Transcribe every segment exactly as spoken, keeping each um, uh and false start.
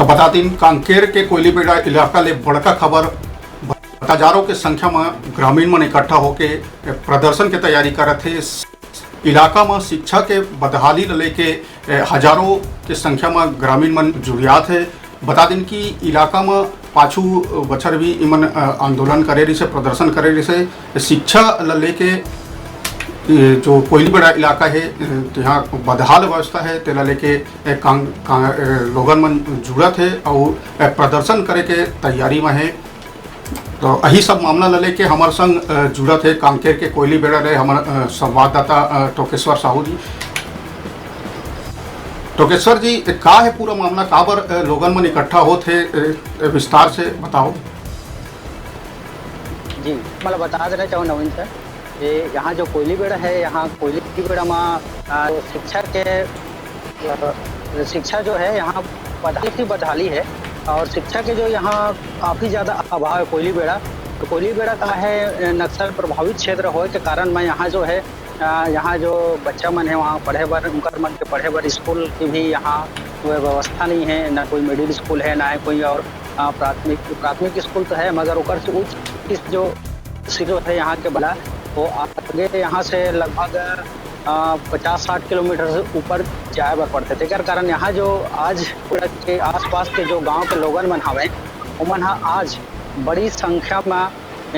तो बता दिन, कांकेर के कोयलीबेड़ा इलाका ले बड़का खबर। हजारों के संख्या म ग्रामीण मन इकट्ठा होके प्रदर्शन के तैयारी करत हे। इलाका म शिक्षा के बदहाली ल लेके, ए, हजारों के संख्या म ग्रामीण मन जुड़ियात हे। बता दिन कि इलाका म पाछू बछर भी इमन, अ, आंदोलन करे रिसे, प्रदर्शन करे रिसे। शिक्षा ल लेके, ए, जो कोयलीबेड़ा इलाका हे, ए, तिहाँ बदहाल व्यवस्था हे, तेला लेके, ए, कांग-, कांग-, ए, लोगन मन जुड़त हे अउ, ए, प्रदर्शन करे के तैयारी म हे। तो यही सब मामला ल लेके हमर संग, अ, जुड़त हे कांकेर के कोयलीबेड़ा ले हमर, अ, संवाददाता, अ, टोकेश्वर साहू जी। टोकेश्वर जी, का हे पूरा मामला, काबर, अ, लोगन मन इकट्ठा होत हे, अ, अ, विस्तार से बताओ। जी, मतलब बता देना चाहूँ नवीन सर, ये यहाँ जो कोयलीबेड़ा है, यहाँ कोयलीबेड़ा में, अ, शिक्षा के, अ, शिक्षा जो है यहाँ बदहाली, बदहाली है और शिक्षा के जो यहाँ काफ़ी ज़्यादा अभाव है कोयलीबेड़ा। तो कोयलीबेड़ा का है, अ, नक्सल प्रभावित क्षेत्र होए के कारण में यहाँ जो है, अ, यहाँ जो बच्चा मन है वहाँ पढ़े बर, उनकर मन के पढ़े बर स्कूल की भी यहाँ कोई व्यवस्था नहीं है, ना कोई मिडिल स्कूल है, ना है कोई और, अ, प्राथमिक, प्राथमिक स्कूल तो है मगर ओकर से उच्च जो सिटी है यहाँ के बड़ा, वो आगे यहाँ से लगभग, अ, पचास साठ किलोमीटर से ऊपर जाए बर पड़थे। तेकर कारण यहाँ जो आज के आसपास के जो गांव के लोगन मन हवे, ओमन ह आज बड़ी संख्या में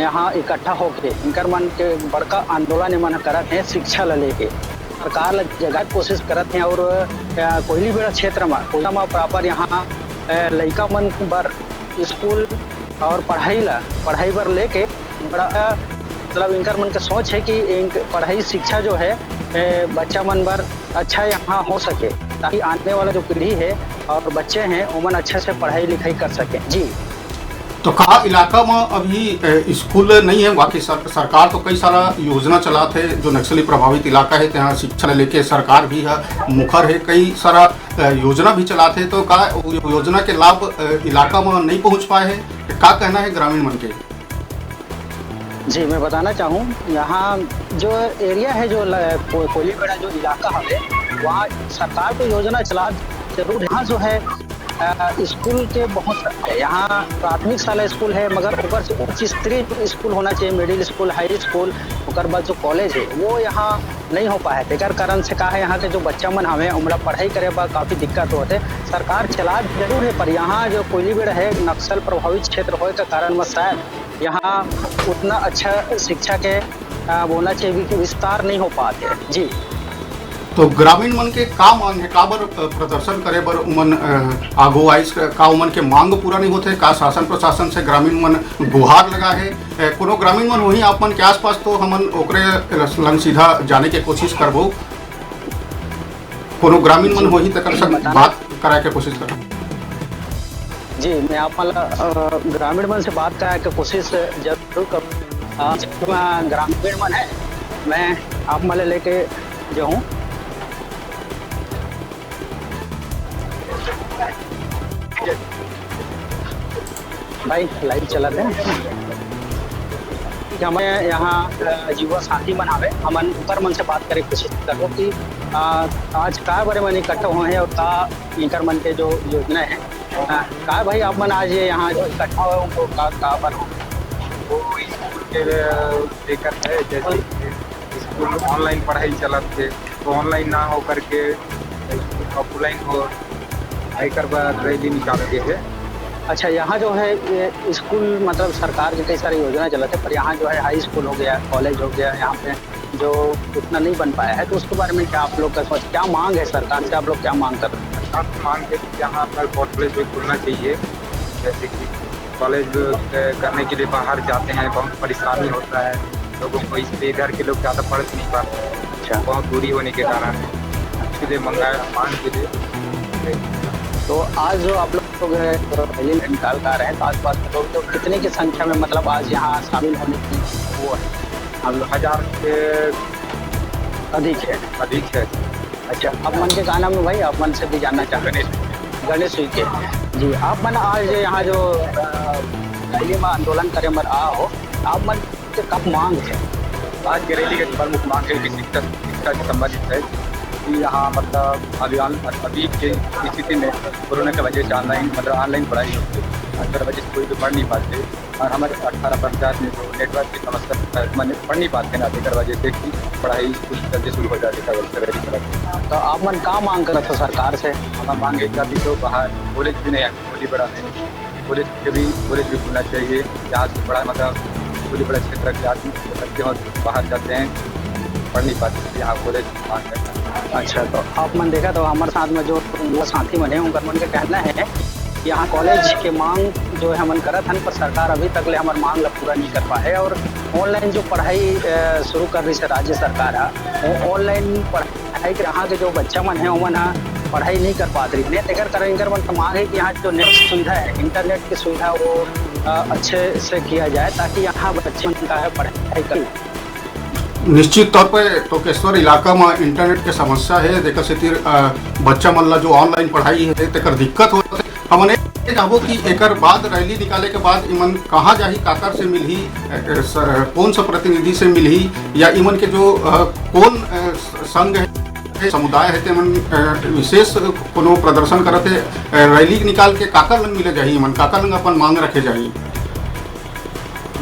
यहाँ इकट्ठा होके इनकर मन के बड़का आंदोलन एमन ह करत हे शिक्षा ल लेके। सरकार ल जगाए के कोशिश करत हे और, अ, कोयलीबेड़ा क्षेत्र में, कोयला में प्रॉपर यहाँ, अ, लइका मन बर स्कूल और पढ़ाई ला, पढ़ाई बर लेके बड़ा, मतलब, इनकर मन के सोच है कि इन पढ़ाई शिक्षा जो है, ए, बच्चा मन बर अच्छा यहाँ हो सके, ताकि आने वाला जो पीढ़ी है और बच्चे हैं, ओमन अच्छे से पढ़ाई लिखाई कर सके। जी। तो का इलाका में अभी, ए, स्कूल नहीं है? बाकी सर-, सरकार तो कई सारा योजना चलात है, जो नक्सली प्रभावित इलाका है, तहाँ शिक्षा लेके सरकार भी है, मुखर है, कई सारा, ए, योजना भी चलात है। तो का योजना के लाभ, ए, इलाका में नहीं पहुँच पाए है? का कहना है ग्रामीण मन के? जी, मैं बताना चाहूँ, यहाँ जो एरिया है, जो ल-, को-, कोयलीबेड़ा जो इलाका है, वहाँ सरकार तो योजना चला जरूर, यहाँ जो है, अ, स्कूल के बहुत, यहाँ प्राथमिक शाला स्कूल है, मगर ओकर से उच्च स्तरीय जो स्कूल होना चाहिए, मिडिल स्कूल, हाई स्कूल, ओकर बाद जो कॉलेज है, वो यहाँ नहीं हो पाए। तेकर कारण से का है, यहाँ के जो बच्चा मन हवे, ओमला पढ़ाई करे बर काफ़ी दिक्कत होत हे। सरकार चला जरूर है, पर यहाँ जो कोयलीबेड़ा है, नक्सल प्रभावित क्षेत्र होए के कारण में शायद यहाँ उतना अच्छा शिक्षा के, अ, बोलना चाहिए कि विस्तार नहीं हो पात हे। जी। तो ग्रामीण मन के का मांग है, काबर, अ, प्रदर्शन करे बर उमन, अ, आगू आइस? का उमन के मांग पूरा नहीं होथे? का शासन प्रशासन से ग्रामीण मन गुहार लगा है? अ, कोनो ग्रामीण मन होही आप मन के आसपास, तो हमन ओकरे लं सीधा जाने के कोशिश करबो। कोनो ग्रामीण मन जी। होही, तेकर संग बताना। बात कराए के कोशिश करबो। जी, मैं आप मन ला, अ, ग्रामीण मन से बात कराए के कोशिश जरूर करूँ। अ, मैं ग्रामीण मन है, मैं आप मन ला लेके जाऊँ। भाई, लाइव चलत हे। हमें यहाँ, अ, युवा साथी मन आवे, हमन ओकर मन से बात करे के कोशिश करबो कि, अ, आज का बारे में इकट्ठा हुए हैं और का इनकर मन के जो योजना है। अ, का भाई, आप मन आज ये यहाँ जो इकट्ठा हुए हो, उनको का, का बर हो? वो स्कूल के लेकर है, जैसे कि स्कूल ऑनलाइन पढ़ाई चलत थे, तो ऑनलाइन ना हो करके ऑफलाइन हो, एकर बर रैली निकाल के है। अच्छा, यहाँ जो है ये स्कूल, मतलब, सरकार की कई सारी योजना चलत है, पर यहाँ जो है हाई स्कूल हो गया, कॉलेज हो गया, यहाँ पे जो उतना नहीं बन पाया है, तो उसके बारे में क्या आप लोग का सोच, क्या मांग है सरकार से, आप लोग क्या मांग कर रहे हैं? सरकार से मांग है कि यहाँ पर कॉलेज भी खुलना चाहिए, जैसे कि कॉलेज, अ, करने के लिए बाहर जाते हैं, बहुत परेशानी होता है लोगों को, इसलिए घर के लोग ज़्यादा पढ़ भी नहीं पाते हैं, अच्छा। बहुत दूरी होने के कारण, इसलिए मंगा, मांग के लिए। तो आज जो आप लोग, अ, रैली निकाल कर आ रहे हैं, तो आसपास के लोग तो कितने की संख्या में, मतलब, आज यहाँ शामिल होने की वो है? हम लोग हज़ार से अधिक है। अधिक है। अच्छा, आप मन के का नाम है भाई? आप मन से भी जानना चाहते हैं। गणेश। गणेश जी के। जी, आप मन आज यहाँ जो, अ, रैली में आंदोलन करे बर आ हो, आप मन के का मांग है? आज के रैली के प्रमुख मांग है कि शिक्षा, शिक्षा से संबंधित है। यहाँ मतलब अभी अभी के स्थिति में कोरोना के वजह से ऑनलाइन मतलब ऑनलाइन पढ़ाई होती है, अगर वजह से कोई भी पढ़ नहीं पाते। और हमारे अठारह पंचायत में जो नेटवर्क की समस्या है, मैंने पढ़ नहीं पाते ना, तेकर वजह से कि पढ़ाई कुछ जल्दी शुरू हो जाती है। तो आप मन का मांग करत हो सरकार से? हमारा मांग है कि अभी तो बाहर कॉलेज भी नहीं है, कोलीबड़ा में कॉलेज के भी कॉलेज भी खुलना चाहिए। यहाँ से बड़ा मतलब कोलीबड़ा क्षेत्र के आदमी बच्चे और बाहर जाते हैं, पढ़ नहीं पाते, यहाँ कॉलेज मांग करते हैं। अच्छा, तो आप मन देखा तो हमारे साथ में जो युवा साथी मन है, उनका मन के कहना है कि यहाँ कॉलेज के मांग जो है हमन करत हन, पर सरकार अभी तक ले हमारे मांग ला पूरा नहीं कर पाए। और ऑनलाइन जो पढ़ाई अ, शुरू कर रही है राज्य सरकार ह, वो ऑनलाइन पढ़ाई के यहाँ के जो बच्चा मन है, ओमन ह पढ़ाई नहीं कर पात रही है। तेकर कारण इनकर मन के मांग है कि यहाँ जो नेट सुविधा है, इंटरनेट की सुविधा, वो अ, अच्छे से किया जाए, ताकि यहाँ बच्चे मन का है पढ़ाई कर। निश्चित तौर पे टोकेश्वर इलाका में इंटरनेट के समस्या है, जेकर सेती अ, बच्चा मन ला जो ऑनलाइन पढ़ाई है तेकर दिक्कत होत है। हमन ये चाहबो कि एकर बाद रैली निकाले के बाद इमन कहाँ जाही, काकर से मिलही, अ, अ, स-, कौन सा प्रतिनिधि से मिलही या इमन के जो अ, कौन अ, स-, संघ है, समुदाय है, तेमन अ, विशेष कोनो प्रदर्शन करत है, अ, रैली निकाल के काकर लंग मिले जाही, इमन काकर लंग अपन मांग रखे जाही।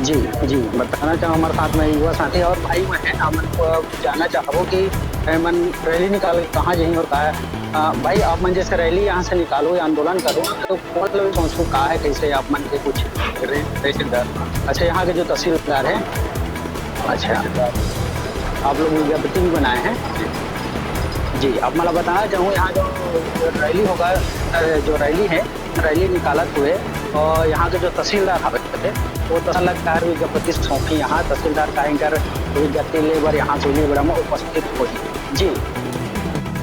जी, जी, बताना चाहूँ हमारे साथ में युवा साथी और भाई मन हैं, हमन को जानना चाहबो कि एमन रैली निकाल के कहाँ जाही और का है। अ, भाई, आप मन जैसे रैली यहाँ से निकालो या आंदोलन करो, तो कौन लोग सोचो का है, कैसे आप मन के कुछ रे-, तहसीलदार। अच्छा, यहाँ के जो तहसीलदार हैं, अच्छा, आप लोग विज्ञप्ति भी बनाए हैं। जी, आप मतलब बताना चाहूँ, यहाँ जो रैली होगा, अ, जो रैली है, रैली निकालत हुए और यहाँ के जो तहसीलदार हवे, वो तहसीलदार का विज्ञप्ति सौंपी, यहाँ तहसीलदार का इनकर विज्ञप्ति ले बर यहाँ से ले बर हम उपस्थित होही। जी।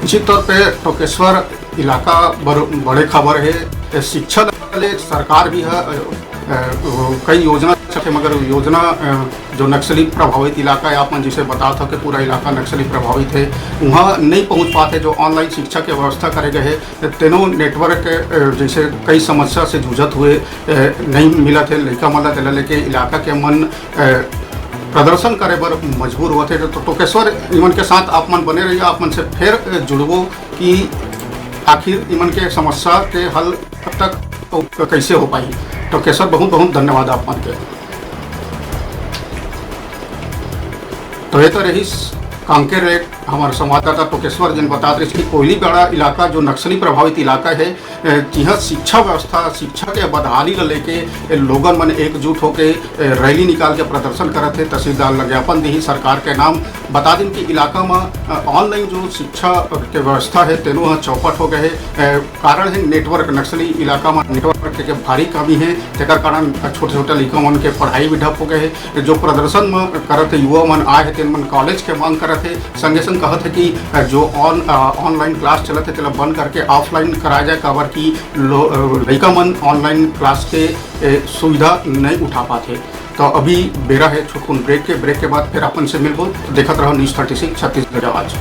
निश्चित तौर पे टोकेश्वर इलाका बर-, बड़े खबर है। ए, शिक्षा ले सरकार भी है, अ, अ, कई योजना चलथे, मगर योजना, अ, जो नक्सली प्रभावित इलाका है, आप मन जिसे बतात हो कि पूरा इलाका नक्सली प्रभावित है, वहाँ नहीं पहुँच पाते। जो ऑनलाइन शिक्षा के व्यवस्था करे गए है, तेनो नेटवर्क, अ, जैसे कई समस्या से जूझत हुए, अ, नहीं मिलत है, लइका मन ला तेला लेके इलाका के मन, अ, प्रदर्शन करे बर मजबूर होत है। तो टोकेश्वर इमन के साथ आप मन बने रहिए, आप मन से फिर, अ, जुड़बो कि आखिर इमन के समस्या के हल कब तक अउ कैसे हो पाही। टोकेश्वर, बहुत बहुत धन्यवाद आप मन के। तो ये तो रहिस कांकेर एक हमारे संवाददाता टोकेश्वर, जिन बतात रहिस कि कोयलीपाड़ा इलाका जो नक्सली प्रभावित इलाका है, अ, जिहाँ शिक्षा व्यवस्था, शिक्षा के बदहाली ल लेके, अ, लोगन मन एकजुट होके, अ, रैली निकाल के प्रदर्शन करत हे, तहसीलदार ल ज्ञापन दिही सरकार के नाम। बता दिन कि इलाका म, अ, ऑनलाइन जो शिक्षा के व्यवस्था है, तेनो ह चौपट हो गए हे। अ, कारण है नेटवर्क, नक्सली इलाका म नेटवर्क के भारी कमी है, तेकर कारण छोटे-छोटे लइका मन के पढ़ाई भी ठप हो गए हे। जो प्रदर्शन म करत युवा मन आए हे, तेन मन कॉलेज के मांग करत हे। संगे संग कहत हे कि जो ऑन-, अ, ऑनलाइन क्लास चलत हे, तेला बंद करके ऑफलाइन कराया जाए, काबर कि लो-, अ, लइका मन ऑनलाइन क्लास के, ए, सुविधा नहीं उठा पात हे। तो अभी बेरा है छोटकुन ब्रेक के, ब्रेक के बाद फिर अपन से मिलबो। तो देखत रहो न्यूज़ थर्टी सिक्स छत्तीसगढ़ आवाज।